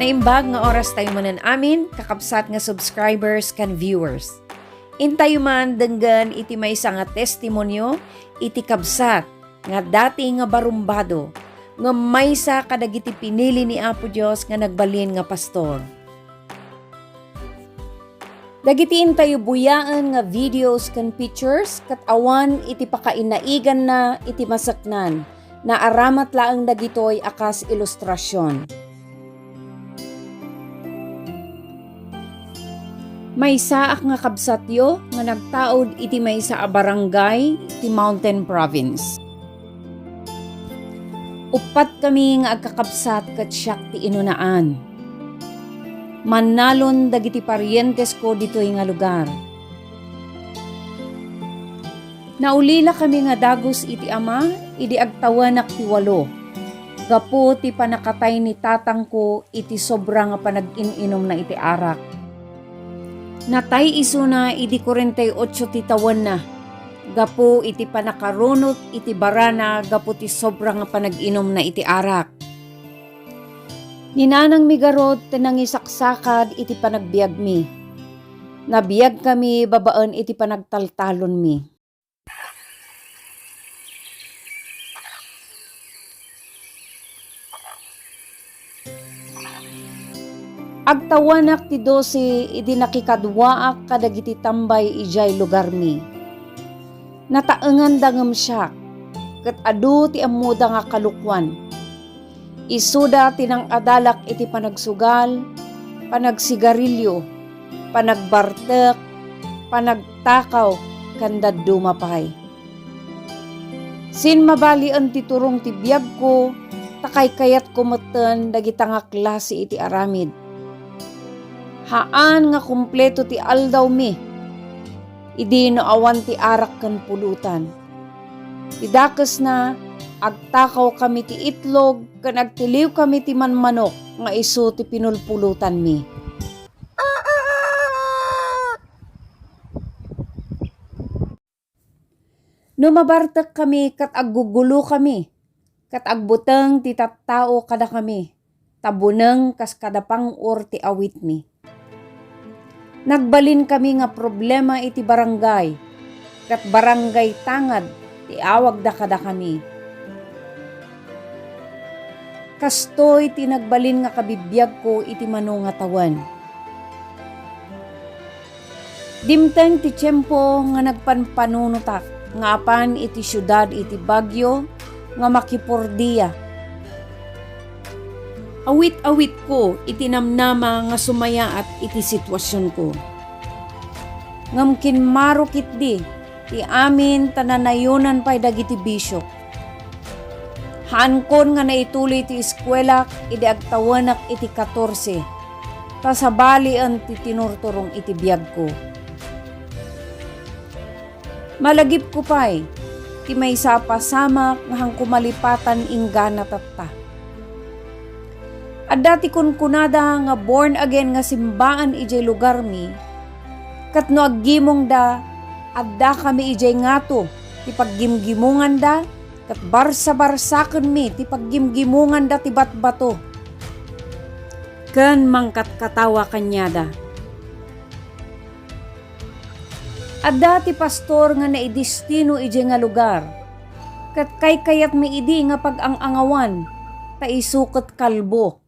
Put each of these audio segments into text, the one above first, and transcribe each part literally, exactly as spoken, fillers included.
Naimbag nga oras tayo manen amin, kakabsat nga subscribers ken viewers. Intayo man denggen iti maysa nga testimonio iti kabsat nga dati nga barumbado, ngem maysa kadagiti pinili ni Apo Dios nga nagbalin nga pastor. Dagiti intayo buyaen nga videos ken pictures ket awan iti pakainaiganna iti maseknan, naaramat laeng dagitoy a kas ilustrasion. Maysaak nga kabsatyo nga nagtaud iti maysa a barangay ti Mountain Province. Uppat kami nga agkakabsat ket siak ti inunaan. Mannalon dagiti parientesko ditoy nga lugar. Naulila kami nga dagus iti ama idi agtawenak ti walo, gapu ti pannakatay ni tatangko iti sobra nga panagin-inumna iti arak. Natay isuna idi kuarenta y ocho ti tawenna, gapu iti pannakarunot iti barana gapu ti sobra nga panag-inumna iti arak. Ni nanangmi garud ti nangisaksakad iti panagbiagmi. Nabiagkami babaen iti panagtaltalonmi. Agtawenak ti dose idi nakikaduaak kadagiti tambay idiay lugarmi. Nataenganda ngem siak, ket adu ti ammoda nga kalokuan. Isuda ti nang-adalak iti panagsugal, panagsigarilio, panagbartek, panagtakaw, ken dadduma pay. Simmabalian ti turong ti biagko, ta kaykayatko metten dagita nga klase iti aramid. Haan nga kompleto ti aldawmi, idi no awan ti arak ken pulutan. Ti dakesna, agtakawkami ti itlog ken agtiliwkami ti manmanok nga isu ti pinulpulutanmi. No mabartekkami ket aggugulokami, ket agbuteng ti tattao kadakami, ta buneng kas kada pang-or ti awitmi. Nagbalinkami nga problema iti barangay, ket Barangay Tangad ti awagda kadakami. Kastoy ti nagbalin nga kabibiagko iti mano nga tawen. Dimteng ti tiempo nga nagpanpanunotak nga apan iti siudad iti Baguio nga makipordia. Awit-awitko iti namnama nga sumayaat iti situasionko. Ngem kimmaro ketdi ti amin ta nanayonan pay dagiti bisiok. Haankon nga naituloy ti eskuelak idi agtawenak iti katorse, ta sabalien ti tinurturong iti biagko. Malagipko pay ti maysa a pasamak nga haanko malipatan inggana tatta. Adda ti kunkunada nga born again nga simbaan idiay lugarmi, ket no aggimongda, addakami idiay ngato ti paggimgimonganda, ket barsabarsakenmi ti paggimgimonganda ti batbato ken mangkatkatawa kaniada. Adda ti pastor nga naidestino idiay nga lugar, ket kaykayatmi idi nga pag-ang-angawan, ta isu ket kalbo.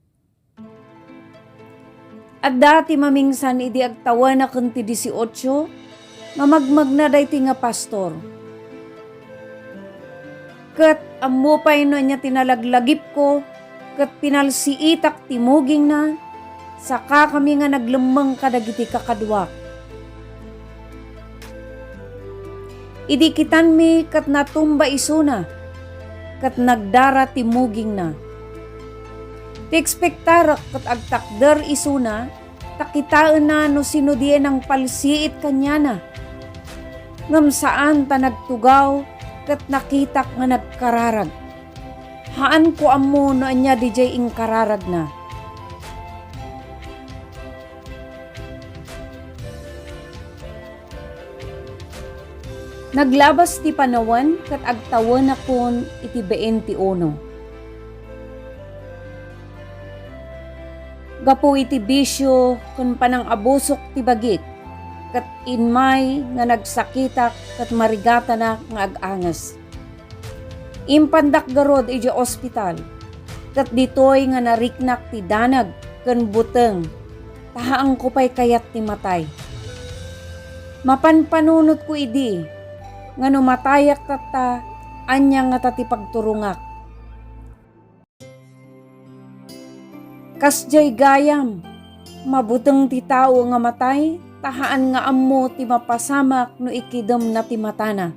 Adda ti mamingsan idi agtawenak ken ti dieciocho nga magmagna daytoy nga pastor. Ket ammo pay no ania ti nalaglagipko, ket pinalsiitak ti mugingna, sakakami nga naglemmeng kadagiti kakaduak. Idi kitanmi ket natumba isuna, ket nagdara ti mugingna. Ti ekspektarek ket agtakder isuna, ta kitaenna no sino diay nangpalsiit kaniana. Ngem saan ta nagtugaw ket nakitak nga nagkararag. Haanko ammo no ania didiay inkararagna. Naglabas ti panawen ket agtawenakon iti beinte uno. Gapu iti bisio ken panangabusok ti bagik, ket immay nga nagsakitak ket marigatanak nga ag-anges. Impandak garud idiay ospital, ket ditoy nga nariknak ti danag ken buteng, ta haanko pay kayat ti matay. Mapanpanunotko idi nga no matayak tatta, ania ngata ti pagturongak? Kasdiay gayam, mabuteng ti tao nga matay, ta haan nga ammo ti mapasamak no ikidemna ti matana.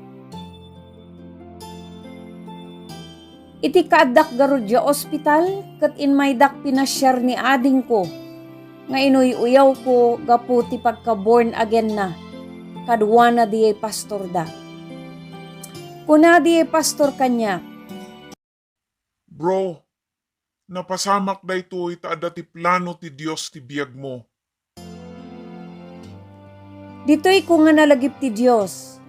Iti kaaddak garud idiay ospital, ket immaydak pinasiar ni adingko nga inuy-uyawko gapu ti pagka-born again-na kaduana diay pastorda. Kuna diay pastor kaniak, "Bro, napasamak daytoy ta adda ti plano ti Dios ti biagmo." Ditoyko nga nalagip ti Dios.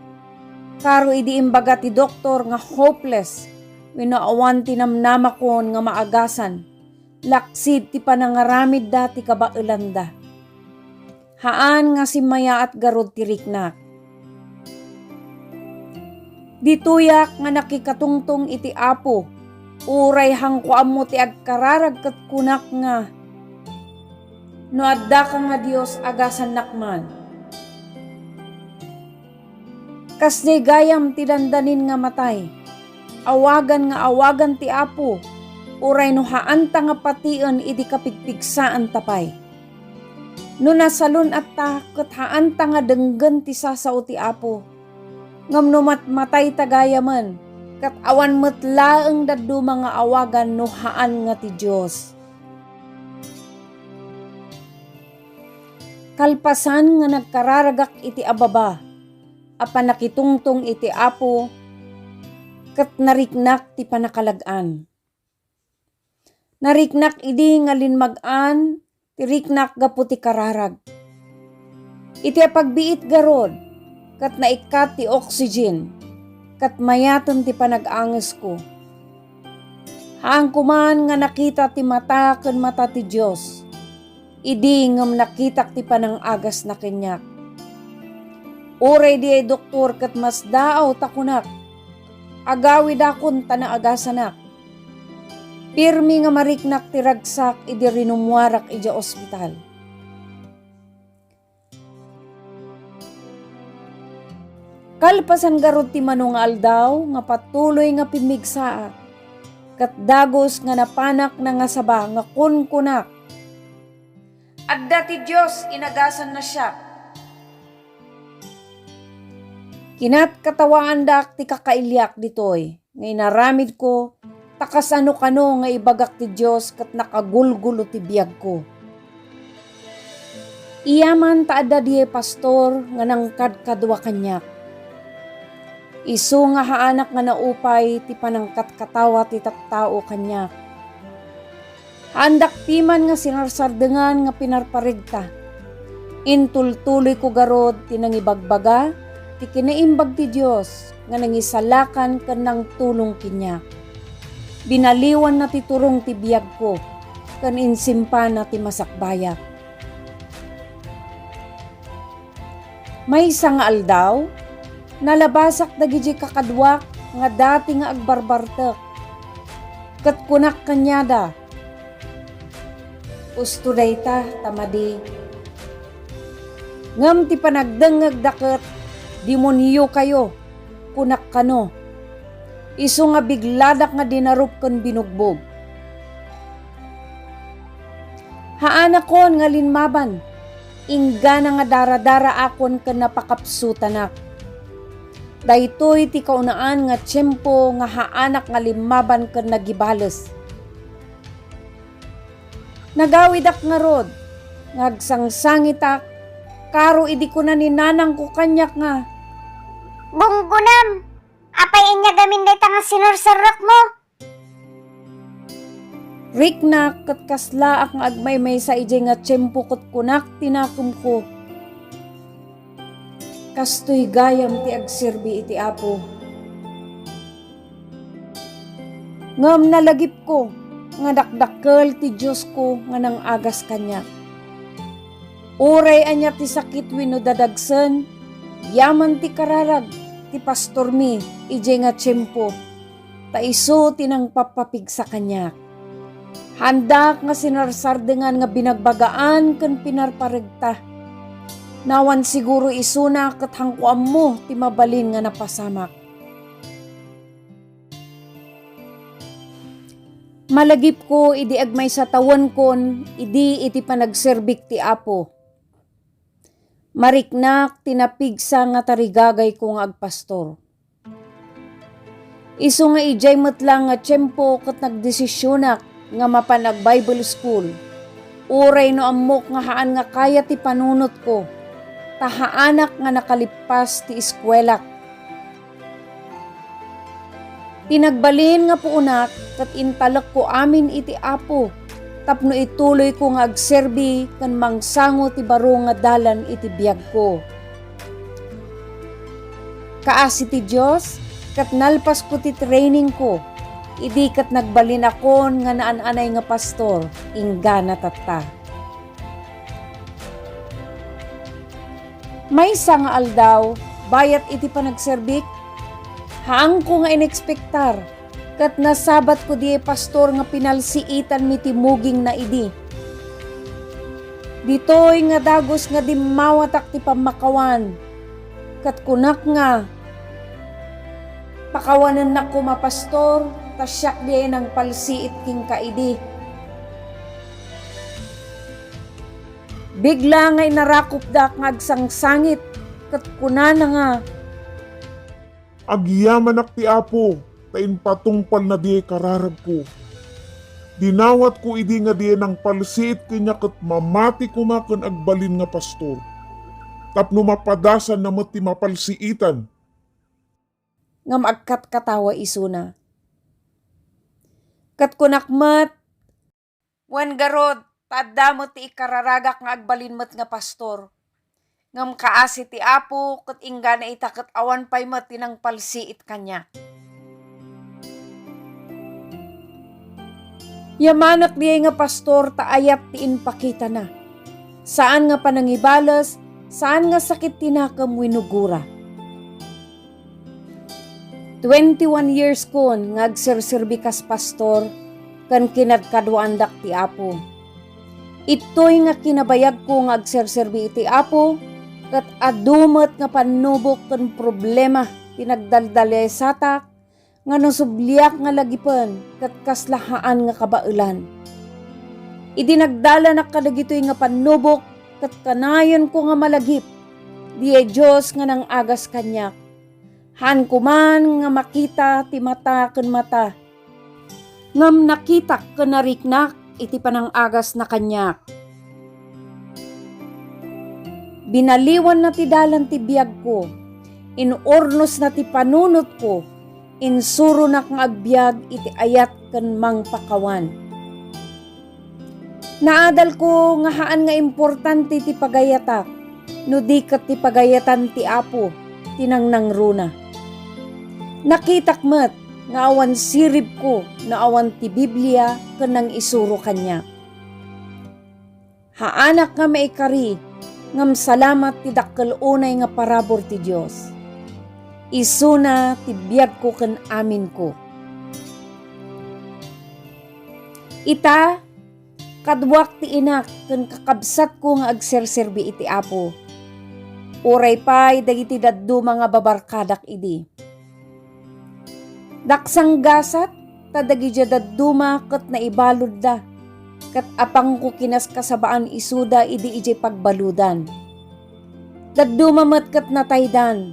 Karo idi imbaga ti doktor nga hopeless wenno awan ti namnamakon nga maagasan, laksid ti panangaramidda ti kabaelanda. Haan nga simmayaat garud ti riknak. Ditoyak nga nakikatungtong iti Apo, uray haanko ammo ti agkararag ket kunak nga, "No addaka nga Dios, agasannak man." Kasdiay gayam ti dandanin nga matay. Awagan nga awagan ti Apo, uray no haanta nga patien idi kapigpigsaanta pay. No nasalun-atta ket haanta nga denggen ti sasao ti Apo. Ngem no mat-, matayta gayamen, ket awan met laeng dadduma nga awagan no haan nga ti Dios. Kalpasan nga nagkararagak iti ababa a pannakitungtong iti Apo, ket nariknak ti pannakalag-an. Nariknak idi nga limmag-an ti riknak gapu ti kararag. Iti apagbiit garud, ket naikkat ti oxygen, ket mayaten ti panag-angesko. Haanko man nga nakita ti mata ken mata ti Dios. Idi ngem nakitak ti panangagasna kaniak. Uray diay doktor ket masdaaw ta kunak, "Agawidakon ta naagasanak." Pirmi nga mariknak ti ragsak idi rinummuarak idiay ospital. Kalpasan garud ti mano nga aldaw nga patuloy nga pimmigsaak, ket dagus nga napanak nangasaba nga kunkunak, "Adda ti Dios, inagasanna siak." Kinatkatawaandak ti kakailiak ditoy nga inaramidko, ta kasano-kano nga ibagak ti Dios ket nakagulgulo ti biagko. Iyaman ta adda diay pastor nga nangkadkadua kaniak. Isu nga haanak nga naupay ti panangkatkatawa ti tattao kaniak. Haandak piman nga sinarsardengan nga pinarparegta. Intultuloyko garud ti nangibagbaga ti kinaimbag ti Dios nga nangisalakan ken nangtulong kaniak. Binaliwanna ti turong ti biagko ken insimpana ti masakbayak. Maysa nga aldaw, nalabasak dagiti kakaduak nga dati nga agbarbartek. Ket kunak kaniada, "Usto dayta ta madi." Ngem ti panagdengngegda ket, "Demoniokayo," kunak kano. Isu nga bigladak nga dinarup ken binugbog. Haanakon nga linmaban, inggana nga daradaraakon ken napakapsutanak. Daytoy ti kaunaan nga tiempo nga haanak nga limmaban ken nagibales. Nagawidak ngarud nga agsangsangitak, karo idi kuna ni nanangko kaniak nga, "Gunggonam, apay ania gamin dayta nga sinursurrokmo?" Riknak ket kaslaak nga agmaymaysa idiay nga tiempo ket kunak ti nakemko, "Kastoy gayam ti agserbi iti Apo." Ngem nalagipko, nga dakdakkel ti Diosko nga nang-agas kaniak. Uray ania ti sakit wenno dadagsen, yaman ti kararag ti pastormi idiay nga tiempo, ta isu ti nangpappapigsa kaniak. Haandak nga sinarsardengan nga binagbagaan ken pinarparegta. Nawan siguro isuna ket haanko ammo ti mabalin nga napasamak. Malagipko idi agmaysa tawenkon idi iti panagserbik ti Apo. Mariknak ti napigsa nga tarigagayko nga agpastor. Isu nga idiay met laeng nga tiempo ket nagdesisionak nga mapan ag-Bible school, uray no ammok nga haan nga kaya ti panunotko, ta haanak nga nakalippas ti eskuelak. Ti nagbalin nga puonak ket intalekko amin iti Apo tapno ituloyko nga agserbi ken mangsango ti baro nga dalan iti biagko. Kaasi ti Dios, ket nalpasko ti trainingko, idi ket nagbalinakon nga naan-anay nga pastor, inggana tatta. Maysa nga aldaw, bayat iti panagserbik, haanko nga inekspektar, ket nasabatko diay pastor nga pinalsiitanmi ti mugingna idi. Ditoy nga dagus nga dimmawatak ti pammakawan, ket kunak nga, "Pakawanennak koma, pastor, ta siak diay nangpalsiit kenka idi." Bigla nga inarakupdak nga agsangsangit ket kunana nga, "Agyamanak ti Apo ta impatungpalna diay kararagko. Dinawatko idi nga diay nangpalsiit kaniak ket mamati koma ken agbalin nga pastor, tapno mapadasanna met ti mapalsiitan." Ngem agkatkatawa isuna. Ket kunak met, "Wen garud, ta adda met ti ikararagak nga agbalin met nga pastor. Ngem kaasi ti Apo, ket inggana ita ket awan pay met ti nangpalsiit kaniak." Yamanak diay nga pastor ta ayat ti impakitana. Saan nga panangibales, saan nga sakit ti nakem wenno gura. Twenty-one years kon nga agserserbi kas pastor ken kinadkaduaandak ti Apo. Ittoy nga kinabayagko nga agserserbi iti Apo, ket adu met nga pannubok ken problema ti nagdaldalyasatak nga no subliak nga lagipen ket kasla haan nga kabaelan. Idi nagdalanak kadagitoy nga pannubok ket kanayonko nga malagip, diay Dios nga nang-agas kaniak. Haan ko man nga makita ti mata ken mata, ngem nakitak ken nariknak iti panang-agasna kaniak. Binaliwanna ti dalan ti biagko, inurnosna ti panunotko, insuronak nga agbiag iti ayat ken mangpakawan. Naadalko nga haan nga importante ti pagayatak, no di ket ti pagayatan ti Apo ti nangnangruna. Nakitak met nga awan siribko no awan ti Biblia ken nangisuro kaniak. Haanak nga maikari, ngem salamat ti dakkel unay nga parabur ti Dios. Isuna ti biagko ken aminko. Ita, kaduak ti inak ken kakabsatko nga agserserbi iti Apo. Uray pay dagiti dadduma nga babarkadak idi. Daksanggasat ta dagidiay dadduma ket naibaludda, ket apangko kinaskasabaan isuda idi idiay pagbaludan. Dadduma met ket nataydan,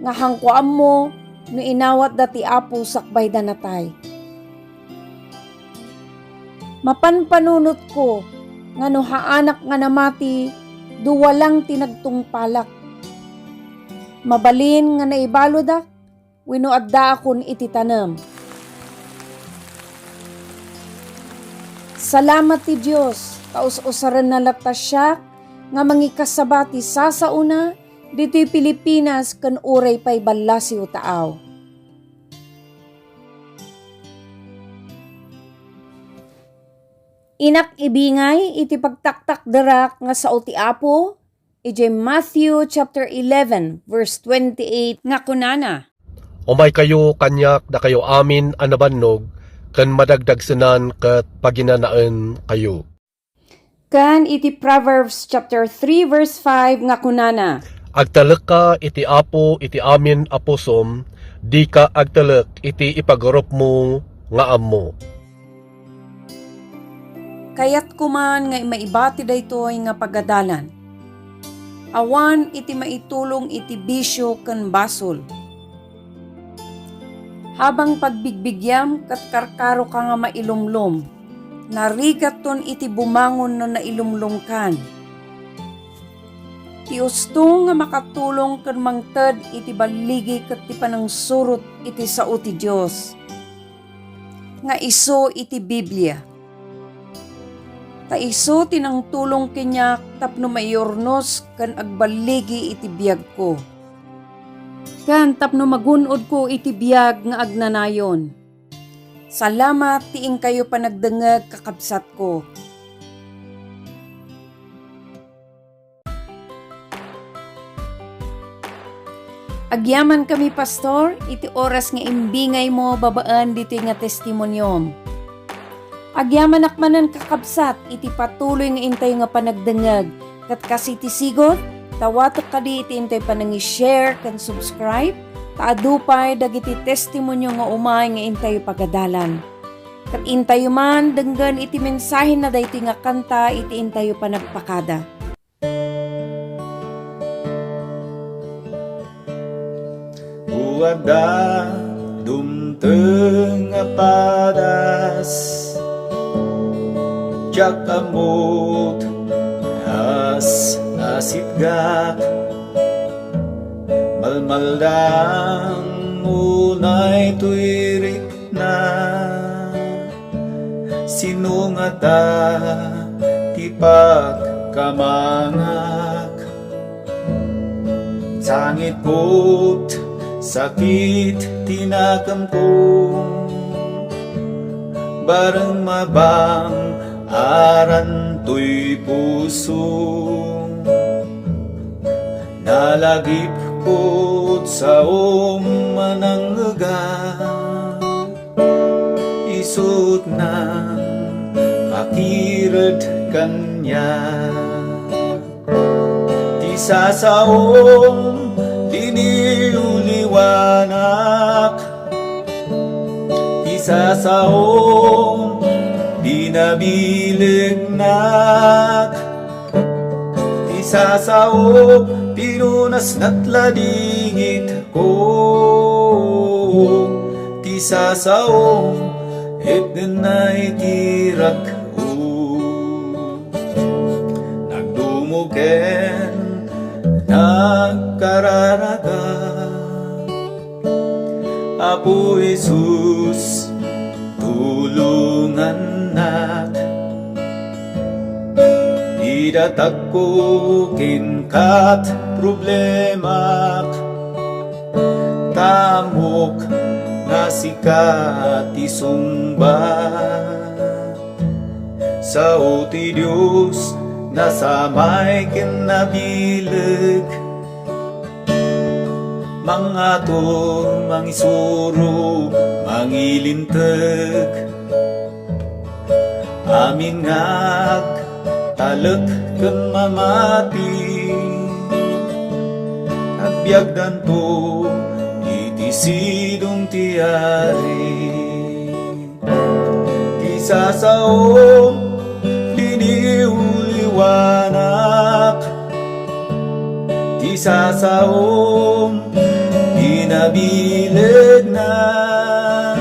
nga haanko ammo no inawatda ti Apo sakbayda natay. Mapanpanunotko nga no haanak nga namati, dua lang ti nagtungpalak. Mabalin nga naibaludak wenno addaakon iti tanem. Salamat ti Dios ta us-usarenna latta siak nga mangikasaba ti sasaona ditoy Pilipinas ken uray pay ballasiw taaw. Inak ibingay iti pagtaktakderak nga sao ti Apo, idiay Matthew chapter eleven, verse twenty-eight, nga kunana, "Umaykayo kaniak, dakayo amin a nabannog, ken madagdagsenan ket paginanaenkayo." Ken iti Proverbs chapter three, verse five, nga kunana, "Agtalekka iti Apo iti amin a pusom, dika agtalek iti ipagarupmo nga ammo." Kayatko man nga maibati daytoy nga pagadalan. Awan iti maitulong iti bisio ken basol. Habang pagbigbigiam ket karkaroka nga mailumlom, narigatton iti bumangon no nailumlomkan. Ti usto nga makatulong ken mangted iti balligi ket ti panangsurot iti sao ti Dios nga isu iti Biblia. Ta isu ti nangtulong kaniak tapno maiurnos ken agballigi iti biagko, ken tapno magun-odko iti biag nga agnanayon. Salamat ti inkayo panagdengngeg, kakabsatko. Agyamankami, Pastor, iti oras nga imbingaymo babaen ditoy nga testimoniom. Agyamanak manen, kakabsat, iti patuloy nga intayo nga panagdengngeg. Ket kas iti sigud, dawatek kadi iti intayo panangi-share ken subscribe, ta adu pay dagiti testimonio nga umay nga intayo pagadalan. Ket intayo man denggen iti mensahe na daytoy nga kanta iti intayo panagpakada. Adda dumteng a padas, diak ammot as-asitgak, malmaldang unay toy rikna. Sino ngata ti pagkamangak? Sangit ket sakit ti nakemko, bareng mabang-aran toy puso. Nalagip ket saom a nangngegak, isu't nang akired kaniak. Ti sasaom, diniuliwanak. Ti sasaom, binabilegnak. Ti sasaom, pinunasnat ladingitko. Ti sasaom, itdennay ti rag-o. Nagdumog ken nagkararagak. Apo Jesus, tulongannak. Idatagko kenka ti problemak, ta ammok nga sika ti sungbat. Sao ti Dios, nasamay ken nabileg. Mangatur, mangisuro, mangilinteg. Amin nga agtalek ken mamati, agbiagdanto iti sidong ti Ari. Ti sasaom, biniuliwanak. Ti sasaom, binabilegnak.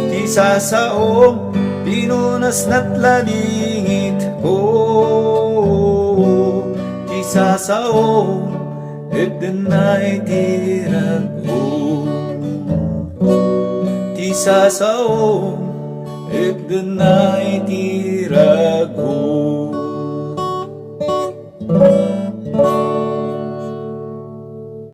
Ti sasaom, pinunasnat ladingitko. Ti sasaom, itdennay ti rag-o. Ti sasaom, itdennay ti rag-o.